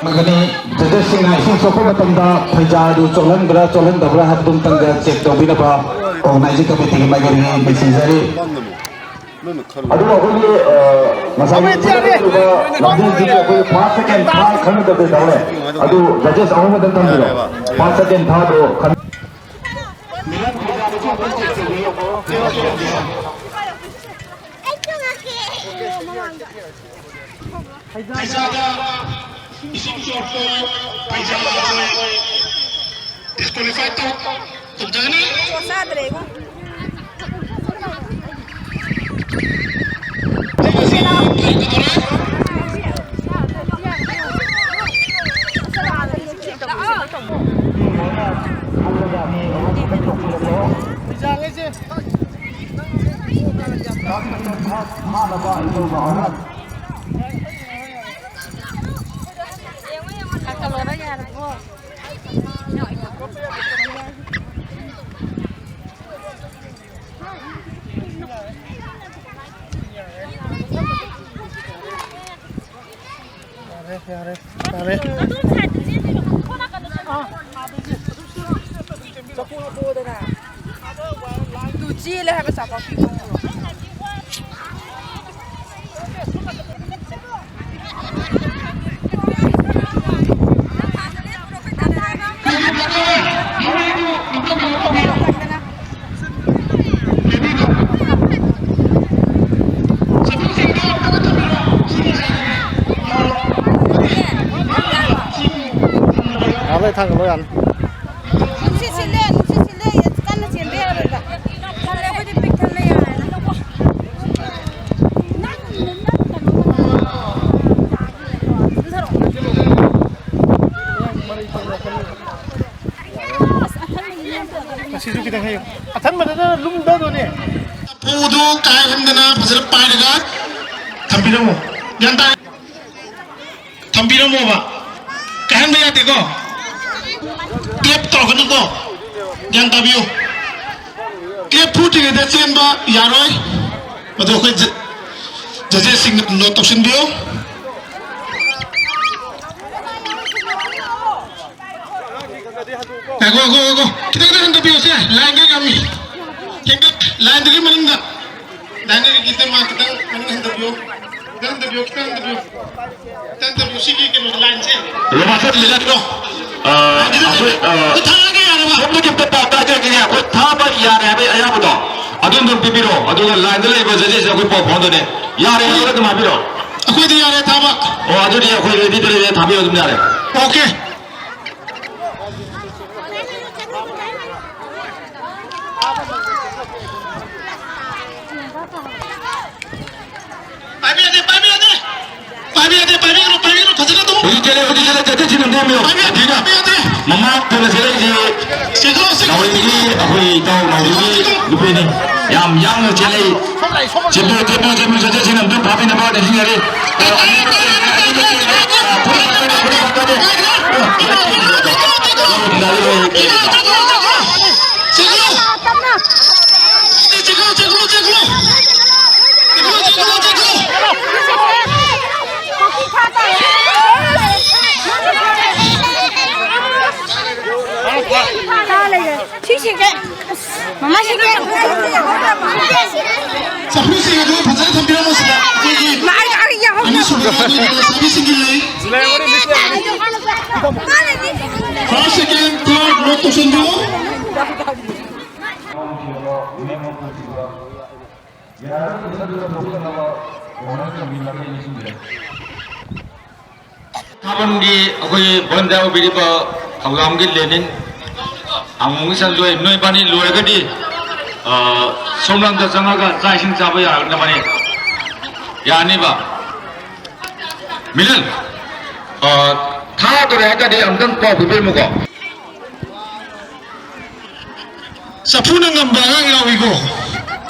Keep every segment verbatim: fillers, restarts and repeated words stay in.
ꯃꯒꯅꯤ꯫ ꯖꯖꯦꯁꯁꯤꯡꯅ ꯏꯁꯤꯡ ꯁꯣꯛꯄ ꯃꯇꯝꯗ ꯐꯩꯖꯥ ꯑꯗꯨ ꯆꯣꯠꯍꯟꯕ꯭ꯔꯥ ꯆꯣꯠꯍꯟꯗꯕ꯭ꯔꯥ ꯍꯥꯏꯕꯗꯨ ꯑꯃꯇꯪꯒ ꯆꯦꯛ ꯇꯧꯕꯤꯅꯕ ꯑꯣꯔꯒꯅꯥꯏꯖꯤꯡ ꯀꯃꯤꯇꯤꯒꯤ ꯃꯥꯏꯀꯩꯗꯒꯤ ꯅꯤꯡꯁꯤꯡꯖꯔꯤ꯫ ꯑꯗꯨꯒ ꯑꯩꯈꯣꯏꯒꯤ, ꯑ, ꯉꯁꯥꯏꯒꯤ ꯂꯝꯖꯦꯜꯁꯤꯒꯤ ꯑꯩꯈꯣꯏꯒꯤ ꯐꯥꯔꯁ ꯁꯦꯀꯦꯟ ꯊꯥꯔ ꯈꯪꯅꯗꯕꯗꯤ ꯇꯧꯔꯦ꯫ ꯑꯗꯨ ꯖꯖꯦꯁ ꯑꯍꯨꯝ ꯈꯛꯇꯪ ꯊꯝꯕꯤꯔꯣ꯫ ꯐꯥꯔꯁ ꯁꯦꯀꯦꯟ ꯊꯥꯔꯗꯣ ꯈꯪ- ꯐꯩꯖꯥꯗ ꯏꯁꯤꯡ ꯆꯣꯠꯄ, ꯐꯩꯖꯥ ꯗꯤꯁꯀ꯭ꯋꯥꯂꯤꯐꯥꯏ ꯇꯧ-, ꯇꯧꯖꯒꯅꯤ꯫ ꯆꯣꯠꯆꯗ꯭ꯔꯦꯕꯣ꯫ ꯌꯥꯔꯦ, ꯌꯥꯔꯦ, ꯌꯥꯔꯦ꯫ ꯇꯨ ꯆꯦꯜꯂꯦ ꯍꯥꯏꯕ ꯆꯥꯄꯥꯛꯄꯤ ꯈꯪꯕ꯭ꯔꯣ? ꯉꯥꯏꯍꯥꯛ ꯂꯩ ꯊꯥꯡꯒꯠꯂꯣ ꯌꯥꯅꯤ꯫ ꯅꯨꯡꯁꯤꯠ ꯁꯤꯠꯂꯦ, ꯅꯨꯡꯁꯤꯠ ꯁꯤꯠꯂꯦ, ꯀꯟꯅ ꯆꯦꯟꯕ ꯌꯥꯔꯣꯏꯕ꯫ ꯊꯜꯂꯦ, ꯑꯩꯈꯣꯏꯗꯤ ꯄꯤꯛ ꯊꯜꯂꯦ, ꯌꯥꯔꯦ꯫ ꯑꯁꯤꯁꯨ ꯈꯤꯇꯪ ꯍꯩꯌꯨ꯫ ꯑꯊꯟꯕꯗꯅ ꯂꯨꯝꯗꯗꯣꯅꯦ꯫ ꯎꯗꯨ ꯀꯥꯏꯍꯟꯗꯅ ꯐꯖꯅ ꯄꯥꯏꯔꯒ ꯊꯝꯕꯤꯔꯝꯃꯨ꯫ ꯒ꯭ꯌꯥꯟ ꯇꯥꯔꯦ? ꯊꯝꯕꯤꯔꯝꯃꯣꯕ꯫ ꯀꯥꯏꯍꯟꯕ ꯌꯥꯗꯦꯀꯣ꯫ ꯇꯦꯞ ꯇꯧ꯫ ꯇꯧꯔꯛꯀꯅꯤꯀꯣ꯫ ꯒ꯭ꯌꯥꯟ ꯇꯥꯕꯤꯌꯨ꯫ ꯀꯦꯞ ꯐꯣꯔꯇꯤꯉꯩꯗ ꯆꯦꯟꯕ ꯌꯥꯔꯣꯏ꯫ ꯃꯗꯨ ꯑꯩꯈꯣꯏ ꯖ-, ꯖꯖꯦꯁꯁꯤꯡꯅ ꯅꯣꯠ ꯇꯧꯁꯤꯟꯕꯤꯌꯨ꯫ ꯉꯥꯏꯈꯣ, ꯉꯥꯏꯈꯣ, ꯉꯥꯏꯈꯣ꯫ ꯈꯤꯇꯪ ꯈꯤꯇꯪ ꯍꯟꯊꯕꯤꯌꯨꯁꯦ꯫ ꯂꯥꯏꯟꯒ ꯌꯥꯝ ꯍꯦꯟꯒꯠ-, ꯂꯥꯏꯟꯗꯨꯒꯤ ꯃꯅꯨꯡꯗ꯫ ꯂꯥꯏꯟꯗꯨꯒꯤ ꯈꯤꯇꯪ ꯃꯥ ꯈꯤꯇꯪ ꯃꯅꯨꯡ ꯍꯟꯊꯕꯤꯌꯨ꯫ ꯈꯤꯇꯪ ꯍꯟꯊꯕꯤꯌꯨ, ꯈꯤꯇꯪ ꯍꯟꯊꯕꯤꯌꯨ꯫ ꯈꯤꯇꯪ ꯍꯟꯊꯕꯤꯌꯨ꯫ ꯁꯤꯒꯤ ꯀꯩꯅꯣ ꯂꯥꯏꯟꯁꯦ꯫ ꯔꯣꯃꯥꯁꯟ ꯂꯤꯂꯥꯗꯣ, ꯑ, ꯑꯗꯨꯗ ꯑꯩꯈꯣꯏ, ꯑ, ꯑꯗꯨ ꯊꯥꯔꯒ ꯌꯥꯔꯕ? ꯁꯣꯝꯗꯒꯤ ꯑꯝꯇ ꯄꯥꯎ ꯇꯥꯖꯔꯛꯈꯤꯒꯦ꯫ ꯑꯩꯈꯣꯏ ꯊꯥꯕ ꯌꯥꯔꯦ ꯍꯥꯏꯕꯒꯤ ꯑꯌꯥꯕꯗꯣ ꯑꯗꯨ ꯑꯗꯨꯝ ꯄꯤꯕꯤꯔꯣ꯫ ꯑꯗꯨꯒ ꯂꯥꯏꯟꯗ ꯂꯩꯔꯤꯕ ꯖꯖꯦꯁꯁꯦ ꯑꯩꯈꯣꯏ ꯄꯥꯎ ꯐꯥꯎꯍꯟꯗꯣꯏꯅꯦ꯫ ꯌꯥꯔꯦ ꯍꯥꯏꯔꯒ ꯑꯗꯨꯝ ꯍꯥꯏꯕꯤꯔꯣ꯫ ꯑꯩꯈꯣꯏꯗꯤ ꯌꯥꯔꯦ ꯊꯥꯕ꯫ ꯑꯣ, ꯑꯗꯨꯗꯤ ꯑꯩꯈꯣꯏ ꯔꯦꯗꯤꯗ ꯂꯩꯔꯦ, ꯊꯥꯕꯤꯔꯣ ꯑꯗꯨꯝ ꯌꯥꯔꯦ꯫ ꯑꯣꯀꯦ꯫ ꯄꯥꯏꯕ ꯌꯥꯗꯦ, ꯄꯥꯏꯕ ꯌꯥꯗꯦ꯫ ꯄꯥꯏꯕ ꯌꯥꯗꯦ, ꯄꯥꯏꯕꯤꯒꯅꯨ, ꯄꯥꯏꯕꯤꯒꯅꯨ, ꯐꯖꯅ ꯑꯗꯨꯝ꯫ ꯍꯧꯖꯤꯛ ꯆꯦꯜꯂꯦ, ꯍꯧꯖꯤꯛ ꯆꯦꯜꯂꯦ, ꯖꯖꯦꯁꯁꯤꯡ ꯑꯗꯨꯝ ꯅꯦꯝꯃꯤꯌꯣ꯫ ꯄꯥꯏꯕ ꯌꯥꯗꯦ, ꯊꯤꯅ꯫ ꯄꯥꯏꯕ ꯌꯥꯗꯦ꯫ ꯃꯃꯥ ꯊꯨꯅ ꯆꯦꯜꯂꯛꯏꯁꯤ ꯆꯦꯜꯂꯣ, ꯆꯦꯜꯂꯣ꯫ ꯅꯥꯎꯔꯦꯝꯒꯤ ꯑꯩꯈꯣꯏ ꯏꯇꯥꯎ ꯅꯥꯎꯔꯦꯝꯒꯤ ꯅꯨꯄꯤꯅꯤ꯫ ꯌꯥꯝ ꯌꯥꯡꯅ ꯆꯦꯜꯂꯛꯏ꯫ ꯆꯦꯟꯕꯤꯌꯨ, ꯆꯦꯟꯕꯤꯌꯨ, ꯆꯦꯟꯕꯤꯌꯨ, ꯖꯖꯦꯁꯁꯤꯡꯅ ꯑꯝꯇ ꯐꯥꯕꯤꯅꯕ ꯅꯤꯡꯁꯤꯡꯖꯔꯤ꯫ ꯁꯤꯁꯤꯡꯁꯦ ꯃꯃꯥꯁꯤꯡꯁꯦ ꯆꯐꯨꯁꯤꯡ ꯑꯗꯨ ꯐꯖꯅ ꯊꯝꯕꯤꯔꯝꯃꯨ ꯁꯤꯗ꯫ ꯑꯩꯈꯣꯏꯒꯤ ꯃꯥ ꯑꯩ ꯑꯩ ꯌꯥꯍꯧꯗ ꯑꯅꯤꯁꯨꯕ ꯑꯗꯨꯒ ꯂꯩꯁꯥꯕꯤꯁꯤꯡꯒꯤ ꯂꯩ꯫ First, second, third note ꯇꯧꯁꯤꯟꯕꯤꯌꯨ꯫ ꯊꯥꯕꯜꯒꯤ ꯑꯩꯈꯣꯏ ꯕꯟꯗ ꯌꯥꯎꯕꯤꯔꯤꯕ ꯊꯧꯔꯥꯡꯒꯤ ꯂꯦꯅꯤꯟ ꯑꯃꯨꯛ ꯆꯪꯗꯣꯏ꯫ ꯅꯣꯏ ꯕꯥꯅꯤ ꯂꯣꯏꯔꯒꯗꯤ, ꯑ, ꯁꯣꯝꯂꯣꯝꯗ ꯆꯪꯉꯒ ꯆꯥꯛ ꯏꯁꯤꯡ ꯆꯥꯕ ꯌꯥꯔꯛꯅꯕꯅꯤ꯫ ꯌꯥꯅꯤꯕ? ꯃꯤꯂꯟ, ꯑ, ꯊꯥꯗꯣꯔꯦ ꯍꯥꯏ ꯇꯥꯔꯗꯤ ꯑꯝꯇꯪ ꯄꯥꯎ ꯄꯤꯕꯤꯔꯝꯃꯨꯀꯣ꯫ ꯆꯐꯨꯅ ꯉꯝꯕ ꯑꯉꯥꯡ ꯌꯥꯎꯏꯀꯣ꯫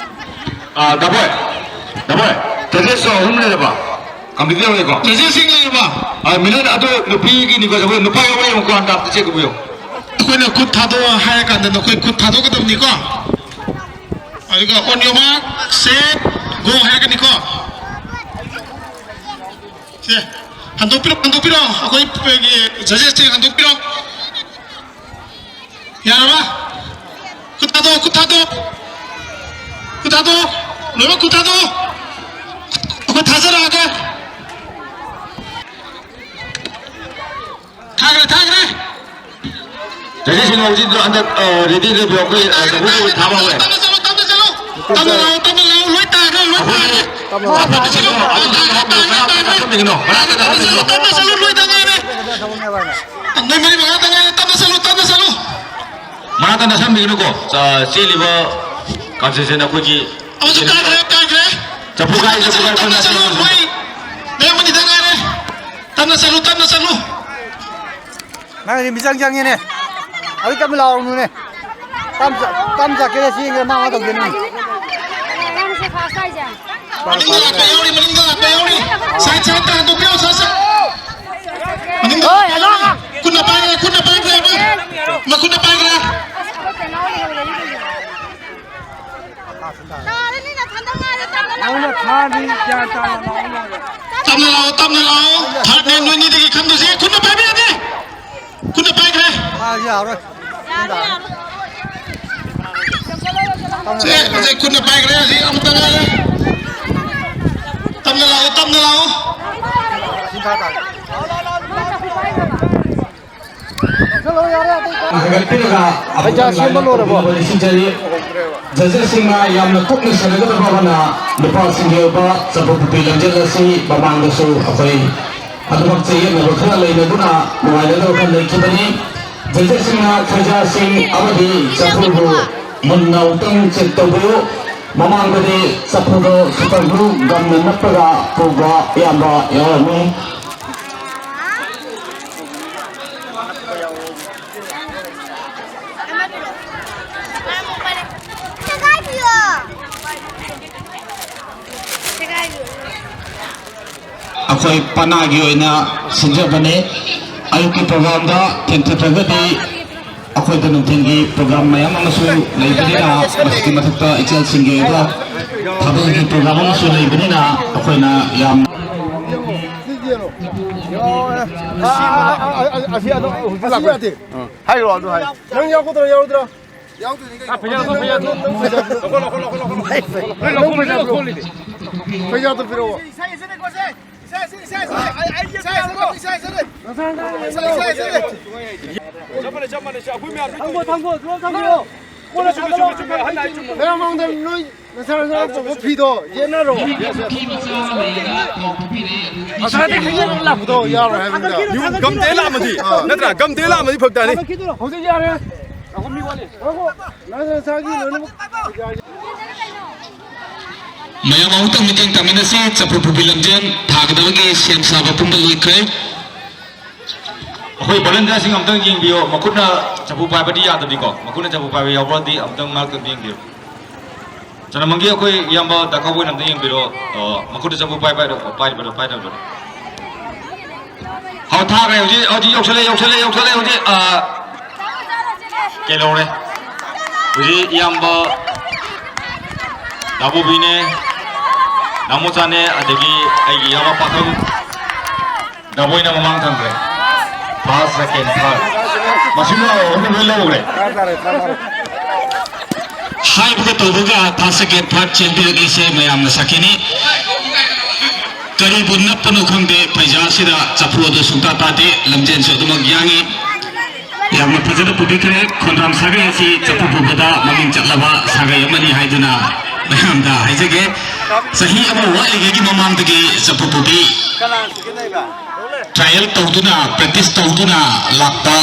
ꯑꯥ, ꯗꯥꯕꯣꯏ, ꯗꯥꯕꯣꯏ, ꯖꯖꯦꯁꯁꯨ ꯑꯍꯨꯝ ꯂꯩꯔꯕ? ꯀꯝꯄ꯭ꯂꯤꯠ ꯇꯧꯔꯦꯀꯣ? ꯖꯖꯦꯁꯁꯤꯡ ꯂꯩꯔꯕ? ꯑꯥ, ꯃꯤꯅꯠ ꯑꯗꯨ ꯅꯨꯄꯤꯒꯤꯅꯤꯀꯣ, ꯖꯒꯣꯏ ꯅꯨꯄꯥ ꯌꯥꯎꯕ꯭ꯔꯥ ꯌꯦꯡꯉꯨꯀꯣ, ꯍꯟꯗꯛ ꯆꯦꯛ ꯇꯧꯕꯤꯌꯨ꯫ ꯑꯩꯈꯣꯏꯅ ꯈꯨꯠ ꯊꯥꯗꯣꯛꯑꯣ ꯍꯥꯏꯔ ꯀꯥꯟꯗ ꯅꯈꯣꯏ ꯈꯨꯠ ꯊꯥꯗꯣꯛꯀꯗꯕꯅꯤꯀꯣ꯫ ꯑꯗꯨꯒ on your mark, set, go ꯍꯥꯏꯔꯛꯀꯅꯤꯀꯣ꯫ ꯁꯦ, ꯍꯟꯗꯣꯛꯄꯤꯔꯣ, ꯍꯟꯗꯣꯛꯄꯤꯔꯣ, ꯑꯩꯈꯣꯏ judges ꯁꯤꯡ ꯍꯟꯗꯣꯛꯄꯤꯔꯣ꯫ ꯌꯥꯔꯕ? ꯈꯨꯠ ꯊꯥꯗꯣꯛ, ꯈꯨꯠ ꯊꯥꯗꯣꯛ꯫ ꯈꯨꯠ ꯊꯥꯗꯣꯛ꯫ ꯂꯣꯏꯅꯃꯛ ꯈꯨꯠ ꯊꯥꯗꯣꯛ꯫ ꯑꯩꯈꯣꯏ ꯊꯥꯖꯔꯛꯑꯒꯦ꯫ ꯊꯥꯈ꯭ꯔꯦ, ꯊꯥꯈ꯭ꯔꯦ꯫ Judges ꯁꯤꯡ ꯍꯧꯖꯤꯛ ꯍꯟꯗꯛ, ꯑ, ready ꯂꯩꯕꯤꯌꯨ꯫ ꯑꯩꯈꯣꯏ, ꯑ, ꯆꯐꯨ ꯊꯥꯕ ꯍꯧꯔꯦ꯫ ꯇꯞꯅ ꯆꯠꯂꯣ, ꯇꯞꯅ ꯆꯠꯂꯣ, ꯇꯞꯅ ꯂꯥꯛꯑꯣ, ꯇꯞꯅ ꯂꯥꯛꯑꯣ, ꯂꯣꯏ ꯇꯥꯈ꯭ꯔꯦ, ꯂꯣꯏ ꯇꯥꯈ꯭ꯔꯦ꯫ ꯇꯞꯅ ꯂꯥꯛꯑꯣ, ꯇꯞꯅ ꯂꯥꯛꯑꯣ, ꯇꯞꯅ ꯂꯥꯛꯑꯣ, ꯇꯞꯅ ꯂꯥꯛꯑꯣ꯫ ꯇꯞꯅ ꯆꯠꯂꯣ, ꯇꯞꯅ ꯆꯠꯂꯣ, ꯂꯣꯏ ꯇꯥꯈ꯭ꯔꯦ꯫ ꯅꯣꯏ ꯃꯔꯤ ꯃꯉꯥ ꯇ ꯉꯥꯏꯔꯦ, ꯇꯞꯅ ꯆꯠꯂꯨ, ꯇꯞꯅ ꯆꯠꯂꯨ꯫ ꯃꯅꯥꯛꯇ ꯅꯛꯁꯟꯕꯤꯒꯅꯨꯀꯣ, ꯆ-, ꯆꯦꯜꯂꯤꯕ concession ꯑꯩꯈꯣꯏꯒꯤ ꯑꯃꯁꯨ ꯀꯥꯏꯈ꯭ꯔꯦ, ꯀꯥꯏꯈ꯭ꯔꯦ꯫ ꯆꯐꯨ ꯀꯥꯏ, ꯆꯐꯨ ꯀꯥꯏ, ꯇꯞꯅ ꯆꯠꯂꯨ, ꯃꯣꯏ ꯃꯌꯥꯝ ꯑꯅꯤꯗ ꯉꯥꯏꯔꯦ꯫ ꯇꯞꯅ ꯆꯠꯂꯨ, ꯇꯞꯅ ꯆꯠꯂꯨ꯫ ꯅꯪꯗꯤ ꯃꯤꯆꯪ ꯆꯪꯉꯦꯅꯦ꯫ ꯑꯗꯨ ꯇꯞꯅ ꯂꯥꯎꯔꯨꯅꯨꯅꯦ꯫ ꯇꯞ ꯆ-, ꯇꯞ ꯆꯠꯀꯦꯔꯥ ꯆꯦꯟꯒꯦꯔꯥ ꯃꯥ ꯃꯥ ꯇꯧꯖꯅꯤ꯫ ꯅꯪꯁꯦ first ꯍꯥꯏꯁꯦ? ꯃꯅꯤꯡꯗ ꯂꯥꯛꯄ ꯌꯥꯎꯔꯤ, ꯃꯅꯤꯡꯗ ꯂꯥꯛꯄ ꯌꯥꯎꯔꯤ꯫ Side, side ꯇ ꯍꯟꯗꯣꯛꯄꯤꯌꯣ, side, side꯫ ꯃꯅꯤꯡꯗ ꯍꯣꯏ, ꯂꯥꯛꯄ ꯌꯥꯎꯔꯤ꯫ ꯑꯗꯣ꯫ ꯈꯨꯠꯅ ꯄꯥꯏꯈ꯭ꯔꯦ, ꯈꯨꯠꯅ ꯄꯥꯏꯈ꯭ꯔꯦ, ꯃꯈꯨꯠꯅ ꯄꯥꯏꯈ꯭ꯔꯦ꯫ ꯑꯁ, ꯑꯩꯈꯣꯏ ꯀꯩꯅꯣ ꯂꯩꯍꯧꯔꯦ꯫ ꯇꯥꯔꯅꯤ, ꯅꯊꯟꯗ ꯉꯥꯏꯔꯦ, ꯇꯞꯅ ꯂꯥꯛꯑꯣ꯫ ꯅꯪꯅ ꯊꯥꯔꯗꯤ ꯒ꯭ꯌꯥꯟ ꯇꯥꯅ ꯂꯥꯛꯑꯣ꯫ ꯇꯞꯅ ꯂꯥꯛꯑꯣ, ꯇꯞꯅ ꯂꯥꯛꯑꯣ꯫ Third man ꯅꯣꯏꯅꯤꯗꯒꯤ ꯈꯟꯗꯣꯏꯁꯦ꯫ ꯈꯨꯠꯅ ꯄꯥꯏꯕ ꯌꯥꯗꯦ꯫ ꯈꯨꯠꯅ ꯄꯥꯏꯈ꯭ꯔꯦ꯫ ꯐꯥꯔꯁꯤ ꯌꯥꯔꯣꯏ꯫ ꯁꯦ, ꯍꯧꯖꯤꯛ ꯈꯨꯠꯅ ꯄꯥꯏꯈ꯭ꯔꯦ, ꯍꯧꯖꯤꯛ ꯑꯃꯨꯛꯇ ꯉꯥꯏꯔꯦ꯫ ꯇꯞꯅ ꯂꯥꯛꯑꯣ, ꯇꯞꯅ ꯂꯥꯛꯑꯣ꯫ ꯍꯥꯏꯒꯠꯄꯤꯔꯒ ꯄꯩꯁꯥ ꯁꯦꯝꯕ ꯂꯣꯏꯔꯕꯣ? ꯅꯤꯡꯁꯤꯡꯖꯔꯤ꯫ Judges ꯁꯤꯡꯅ ꯌꯥꯝꯅ ꯀꯨꯞꯅ ꯁꯦꯟꯅꯒꯗꯕ ꯑꯃꯅ ꯅꯨꯄꯥꯁꯤꯡꯒꯤ ꯑꯣꯏꯕ ꯆꯐꯨ ꯐꯨꯠꯄꯤ ꯂꯝꯖꯦꯜ ꯑꯁꯤ ꯃꯃꯥꯡꯗꯁꯨ ꯑꯩꯈꯣꯏ ꯑꯗꯨꯃꯛ ꯆꯌꯦꯠꯅꯕ ꯈꯔ ꯂꯩꯅꯗꯨꯅ ꯅꯨꯡꯉꯥꯏꯅꯗꯕ ꯈꯔ ꯂꯩꯈꯤꯕꯅꯤ꯫ Judges ꯁꯤꯡꯅ ꯈꯣꯏꯖꯥꯁꯤꯡ ꯑꯃꯗꯤ ꯆꯐꯨꯕꯨ ꯃꯨꯟꯅ ꯑꯃꯨꯛꯇꯪ check ꯇꯧꯕꯤꯌꯨ꯫ ꯃꯃꯥꯡꯗꯗꯤ ꯆꯐꯨꯗꯣ super glue gum ꯅ ꯅꯞꯄꯒ ꯄꯨꯕ ꯑꯌꯥꯝꯕ ꯌꯥꯎꯔꯝꯃꯤ꯫ ꯑꯩꯈꯣꯏ ꯄꯅꯥꯒꯤ ꯑꯣꯏꯅ ꯁꯤꯟꯖꯕꯅꯤ꯫ ꯑꯌꯨꯛꯀꯤ program ꯗ ꯊꯦꯡꯊꯗ꯭ꯔꯒꯗꯤ ꯑꯩꯈꯣꯏꯗ ꯅꯨꯡꯊꯤꯜꯒꯤ ꯄ꯭ꯔꯣꯒ꯭ꯔꯥꯝ ꯃꯌꯥꯝ ꯑꯃꯁꯨ ꯂꯩꯕꯅꯤꯅ, ꯃꯁꯤꯒꯤ ꯃꯊꯛꯇ ꯏꯆꯦꯜꯁꯤꯡꯒꯤ ꯑꯣꯏꯕ ꯊꯥꯕꯜꯒꯤ ꯄ꯭ꯔꯣꯒ꯭ꯔꯥꯝ ꯑꯃꯁꯨ ꯂꯩꯕꯅꯤꯅ, ꯑꯩꯈꯣꯏꯅ ꯌꯥꯝ ꯍꯥꯏꯔꯣ, ꯑꯗꯨ ꯍꯥꯏ꯫ ꯅꯪ ꯌꯥꯎꯒꯗ꯭ꯔꯣ, ꯌꯥꯎꯔꯣꯏꯗ꯭ꯔꯣ? ꯌꯥꯎꯗꯣꯏꯅꯤ ꯀꯩꯅꯣ꯫ ꯐꯩꯖꯥꯛꯇꯣ, ꯐꯩꯖꯥꯛꯇꯣ꯫ ꯐꯩꯖꯥꯛꯇꯣ ꯄꯤꯔꯛꯑꯣ꯫ ꯊꯝꯃꯣ, ꯊꯝꯃꯣ, ꯊꯝꯃꯣ꯫ ꯃꯌꯥꯝ ꯃꯥꯡꯗ ꯅꯣꯏ ꯅꯁꯥ ꯅꯁꯥ ꯑꯆꯧꯕ ꯐꯤꯗꯣ ꯌꯦꯠꯅꯔꯣ꯫ ꯉꯁꯥꯏꯗꯒꯤ ꯈꯪꯖꯔꯒ ꯂꯥꯛꯄꯗꯣ ꯌꯥꯔꯣꯏ ꯍꯥꯏꯕꯅꯤꯗ꯫ ꯒꯝꯇꯦ ꯂꯥꯛꯑꯝꯃꯗꯤ, ꯅꯠꯇ꯭ꯔꯥ? ꯒꯝꯇꯦ ꯂꯥꯛꯑꯝꯃꯗꯤ ꯐꯔꯛ ꯇꯥꯅꯤ꯫ ꯍꯧꯖꯤꯛ ꯌꯥꯔꯦ꯫ ꯅꯁꯥ ꯅꯁꯥꯒꯤ ꯂꯣꯏꯅꯃꯛ ꯃꯌꯥꯝ ꯑꯃꯨꯛꯇꯪ ꯃꯤꯠꯌꯦꯡ ꯇꯥꯃꯤꯟꯅꯁꯤ꯫ ꯆꯐꯨ ꯄꯨꯕꯤ ꯂꯝꯖꯦꯟ ꯊꯥꯒꯗꯕꯒꯤ ꯁꯦꯝ ꯁꯥꯕ ꯄꯨꯝꯕ ꯂꯣꯏꯈ꯭ꯔꯦ꯫ ꯑꯩꯈꯣꯏ ꯚꯣꯂꯨꯟꯇꯤꯌꯔꯁꯤꯡ ꯑꯃꯨꯛꯇꯪ ꯌꯦꯡꯕꯤꯌꯣ, ꯃꯈꯨꯠꯅ ꯆꯐꯨ ꯄꯥꯏꯕꯗꯤ ꯌꯥꯗꯕꯅꯤꯀꯣ, ꯃꯈꯨꯠꯅ ꯆꯐꯨ ꯄꯥꯏꯕ ꯌꯥꯎꯕ꯭ꯔꯗꯤ ꯑꯃꯨꯛꯇꯪ ꯃꯔꯛꯇ ꯑꯝꯇ ꯌꯦꯡꯕꯤꯌꯨ꯫ ꯆꯅꯝꯃꯪꯒꯤ ꯑꯩꯈꯣꯏ ꯏꯌꯥꯝꯕ ꯗꯥ ꯀꯥꯎꯕꯣꯏꯅ ꯑꯝꯇ ꯌꯦꯡꯕꯤꯔꯣ, ꯑ, ꯃꯈꯨꯠꯇ ꯆꯐꯨ ꯄꯥꯏ-, ꯄꯥꯏꯔꯤꯕ꯭ꯔꯥ, ꯄꯥꯏꯗꯕ꯭ꯔꯥ? ꯍꯣ, ꯊꯥꯈ꯭ꯔꯦ꯫ ꯍꯧꯖꯤꯛ, ꯍꯧꯖꯤꯛ ꯌꯧꯁꯜꯂꯦ, ꯌꯧꯁꯜꯂꯦ, ꯌꯧꯁꯜꯂꯦ꯫ ꯍꯧꯖꯤꯛ, ꯑ, ꯀꯩꯗꯧꯔꯦ? ꯍꯧꯖꯤꯛ ꯏꯌꯥꯝꯕ ꯗꯥꯕꯣꯕꯤꯅꯦ, ꯗꯥꯃꯣꯆꯥꯅꯦ, ꯑꯗꯒꯤ ꯑꯩꯒꯤ ꯏꯌꯥꯝꯕ ꯄꯥꯈꯪ ꯗꯥꯕꯣꯏꯅ ꯃꯃꯥꯡ ꯊꯝꯈ꯭ꯔꯦ꯫ First, second, third꯫ ꯃꯁꯤꯡ ꯂꯥꯛꯑꯣ, ꯑꯍꯨꯝ ꯂꯣꯏ ꯂꯧꯈ꯭ꯔꯦ꯫ ꯍꯥꯏꯕꯒ ꯇꯧꯕꯒ first, second, third ꯆꯦꯟꯕꯤꯔꯛꯂꯤꯁꯦ ꯃꯌꯥꯝꯅ ꯁꯥꯈꯤꯅꯤ꯫ ꯀꯔꯤꯕꯨ ꯅꯞꯄꯅꯣ ꯈꯪꯗꯦ, ꯄꯩꯖꯥꯁꯤꯗ ꯆꯐꯨ ꯑꯗꯨ ꯁꯨꯡꯇꯥ ꯇꯥꯗꯦ, ꯂꯝꯖꯦꯟꯁꯨ ꯑꯗꯨꯃꯛ ꯌꯥꯡꯏ꯫ ꯌꯥꯝꯅ ꯐꯖꯅ ꯄꯨꯕꯤꯈ꯭ꯔꯦ꯫ ꯈꯣꯟꯗ꯭ꯔꯥꯝ ꯁꯥꯒꯩ ꯑꯁꯤ ꯆꯐꯨ ꯄꯨꯕꯗ ꯃꯃꯤꯡ ꯆꯠꯂꯕ ꯁꯥꯒꯩ ꯑꯃꯅꯤ ꯍꯥꯏꯗꯨꯅ ꯃꯌꯥꯝꯗ ꯍꯥꯏꯖꯒꯦ꯫ ꯆꯍꯤ ꯑꯃ ꯋꯥꯠꯂꯤꯉꯩꯒꯤ ꯃꯃꯥꯡꯗꯒꯤ ꯆꯐꯨ ꯄꯨꯕꯤ trial ꯇꯧꯗꯨꯅ, practice ꯇꯧꯗꯨꯅ ꯂꯥꯛꯄ